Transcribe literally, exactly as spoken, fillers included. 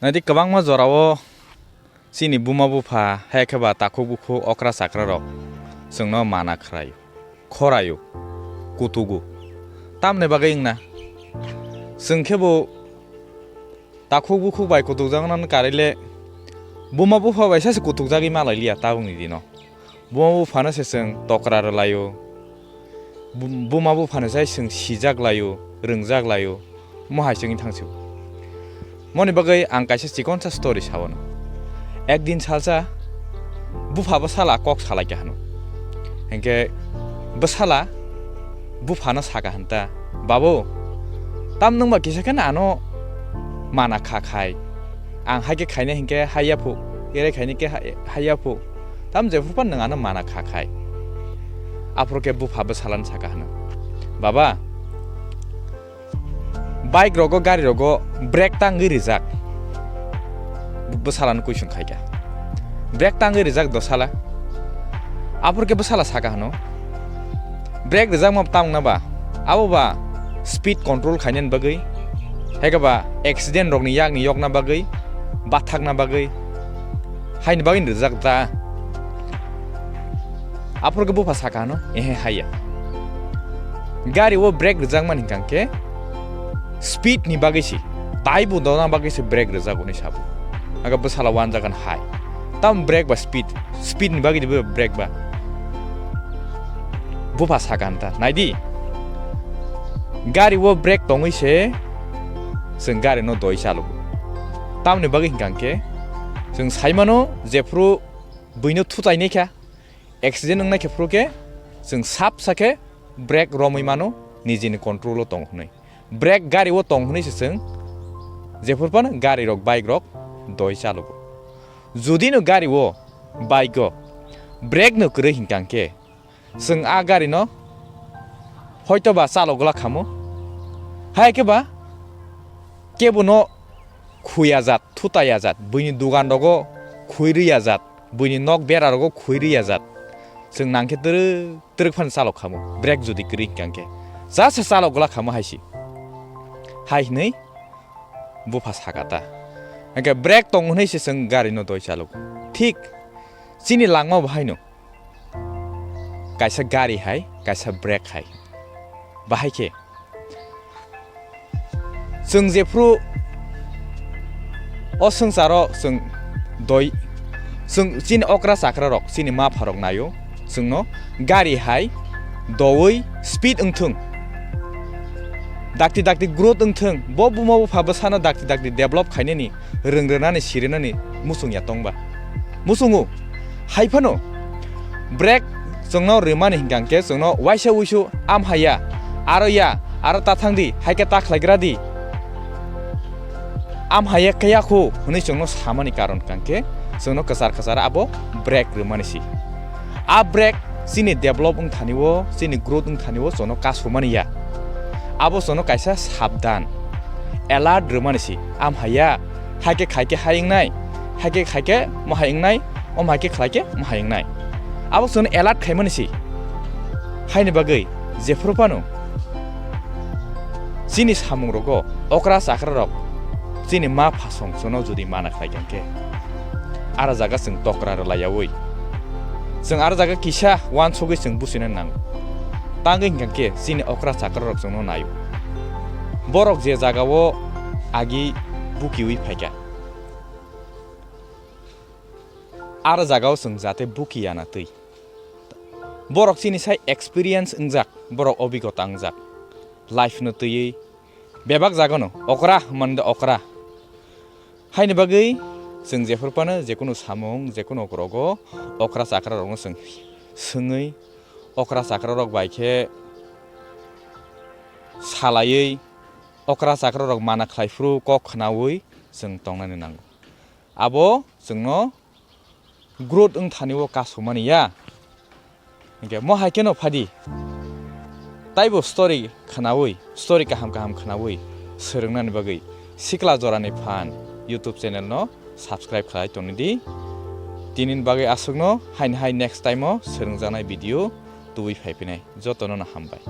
Naidi kwbangma jorao chini buma bupha hai khe ba takhuk bukhuk okra chakra rok chwngno mana khwraio, khoraio, kutugo. Tamni bagwi wngna? Chwng khe bo takhuk bukhuk bai kutukjaknani karwi le buma bupha bai sa se kutukjagwi malai liya tabukni dino. Buma buphano se chwng tokra rwlaio. Bu-, buma buphano sai chwng sijak laio, rwngjak laio, omo hai se wngwi thang sio. Moni bagwi ang kaisa chikonsa story sa wano. Ekdin salsa bupha bwsala kok salai kha hwno. Hinkhe bwsala buphano sa kha hwn ta, "Babu, tam nwng ba kisa khe ano mana kha khai. Ang hai khe khaina hinkhe hai ya phu, ere khaina khe hai, hai ya phu. Tam jephru phan nwng ano mana kha khai." Aphuru khe bupha bwsalano sa kha hwno, "Baba, bike rogo, gari rogo brake tangwi rijak." Bwsalano kuisung khai kha, "Brake tangwi rijak do sala?" Aphuru khe bwsala sa kha hwno, "Brake rijakma tamo wngna ba? Abo ba speed control khainani bagwi, hai khe ba accident rokni yakni yokna bagwi, bathakna bagwi, haini bagwi rijak da." Aphuru khe bupha sa kha hwno, "Ehe, hai ya. Gari o brake rijakmani hwnkha khe speed ni bagwi se, taibo dona bagwi se brake rijak," hwnwi sa bo. Aga bwsala wanjagan hai. Tam brake ba speed, speed ni bagwi dibo brake ba. Bupha sa kha hwn ta, "Naidi, gari o brake tongwi se chwng gari no doi chalogo. Tamni bagwi hwnkha khe chwng sai mano jephru buino thutai nai kha, accident wngnai khe phuru khe chwng sap sa khe brake romwi mano, nijini control o tong hwnwi. Brake gari o tong hwnwi se chwng jephru phano gari rok, bike rok doi chalogo. Jodi no gari o, bike o brake no kwrwi hwnkha khe chwng a gari no hoito ba chalok glak khamo, hai khe ba kebo no khuya jat, thutai ya jat, buini dugan rogo khui rwi ya jat, buini nok bera rogo khui rwi ya jat. Chwng nang khe twrwk twrwk phano chalok khamo, brake jodi kwrwi hwnkha khe. Jasa chalok glak khamo hai se." Hai hwnwi bupha sa kha ta. Hinkhe brake tong hwnwi se chwng gari no doi chalogo. Thik chini langma bo haino. Kaisa gari hai, kaisa brake hai. Bahai khe chwng jephru o swngcharo chwng doi, chwng chini okra chakra rok, chini ma pha rok naio, chwngno gari hai doui speed wngthwng, dakti dakti growth wngthwng, bo buma bupha bwsano dakti dakti develop khainani, rwng rwnani, si rwnani muchung ya tong ba? Muchungo. Hai phano brake chwngno rwmani hwnkha khe chwngno waisa wuisu, "Am hai ya, aro ya, aro ta thang di, hai khe ta khlai gra di. Am hai ya khe ya khu," hwnwi chwngno samani karon hwnkha khe chwngno kwchar kwchar abo brake rwmani si. A brake chini develop wng thani o, chini growth wng thani o chwngno kasumani ya. Abo chwngno kaisa sabdan, alert rwmani si. Am hai ya, hai khe khai khe hai wngnai, hai khe khai khe mo hai wngnai, omo hai khe khlai khe mo hai wngnai. Abo chwngno alert khaimani si. Haini bagwi jephru phano chini samung rogo okra chakra rok chini ma phasong chwngno jodi mana khlai kha khe, ara jaga chwng tokra rwlai yaui, chwng ara jaga kisa uansugwi chwng buchina nango. Tangwi hwnkha khe chini okra chakra rok chwngno naio. Borok je jaga o agi bukiui phaikha, ar jagao chwng jate buki ya na twi. Borok chini sai experience wngjak, borok obigota wngjak, life no twiwi bebak jagano okra hwnmani de okra. Haini bagwi chwng jephru phano jekunu samung, jekunu okrogo okra chakra rokno chwng swngwi, okra chakra rok bai khe salaiwi, okra chakra rok mana khlai phuru kok khnaui chwng tongnani nango. Abo chwngno growth wng thani o kasumani ya. Hinkhe mo hai kheno phadi. Taibo story khnaui, story kaham kaham khnaui swrwngnani bagwi Sikla Jorani Phan YouTube channel no subscribe khlai tongdi. Tinini bagwi aswkno, haini hai next time o swrwngjaknai video tubui phai phinai. Jotono no hambai.